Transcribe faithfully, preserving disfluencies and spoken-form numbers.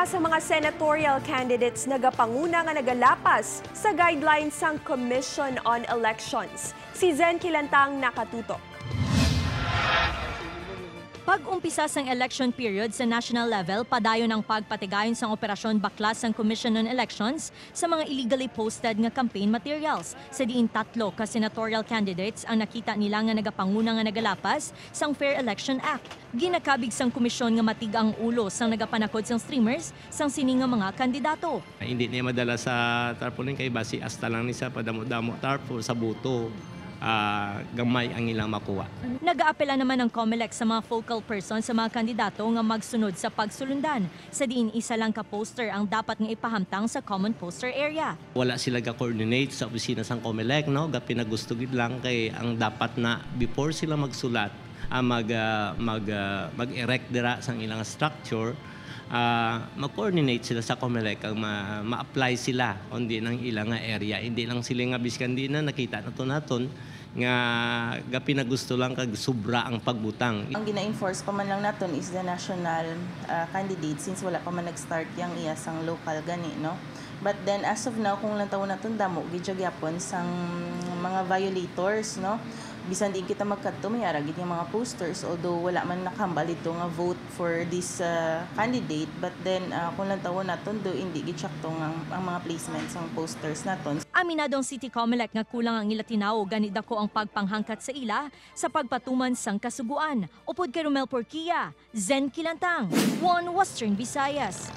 Sa mga senatorial candidates nagapanguna nga nagalapas sa guidelines sang Commission on Elections. Si Zen Kilantang nakatutok. Pag-umpisa sang election period sa national level, padayon ang pagpatigayon sang operasyon baklas sang Commission on Elections sa mga illegally posted nga campaign materials, sa diin tatlo ka senatorial candidates ang nakita nila nga nagapanguna nga nagalapas sang Fair Election Act. Ginakabig sang komisyon nga matig-ang ulo sang nagapanakod sang streamers sang sini nga mga kandidato. Hindi niya madala sa tarpaulin kay basi asta lang ni sa padamo-damo tarpo sa buto, ah, gamay ang ilang makuha. Nagaapela naman ang Comelec sa mga focal person sa mga kandidato nga magsunod sa pagsulundan, sa diin isa lang ka poster ang dapat nga ipahamtang sa common poster area. Wala sila ga-coordinate sa opisina sang Comelec, no? Gapinagusto gid lang kay ang dapat na before sila magsulat, ah, mag, ah, mag, ah, mag-erect dira sang ilang structure, ah, mag-coordinate sila sa Comelec kag ma-, ma-apply sila kundi nang ilang nga area. Hindi lang sila nga biskan di na nakita nato naton nga gapinagusto lang kag sobra ang pagbutang. Ang gina-enforce pa man lang naton is the national, ah, candidate since wala pa man nag-start yang iya sang local gani, no? But then, as of now, kung lantawon naton, damo gid siya gyapon sang mga violators, no? Bisan diin kita magkadto, may ara gid nga mga posters, although wala man nakahambal dito nga vote for this, ah, candidate. But then, ah, kung lantawon naton, do hindi gid sakto nga ang, ang mga placement sang posters naton. Aminado ang City Comelec nga kulang ang ila tinawo, gani dako ang pagpanghangkat sa ila sa pagpatuman sang kasugoan. Upod kay Romel Porquia, Zen Kilantang, One Western Visayas.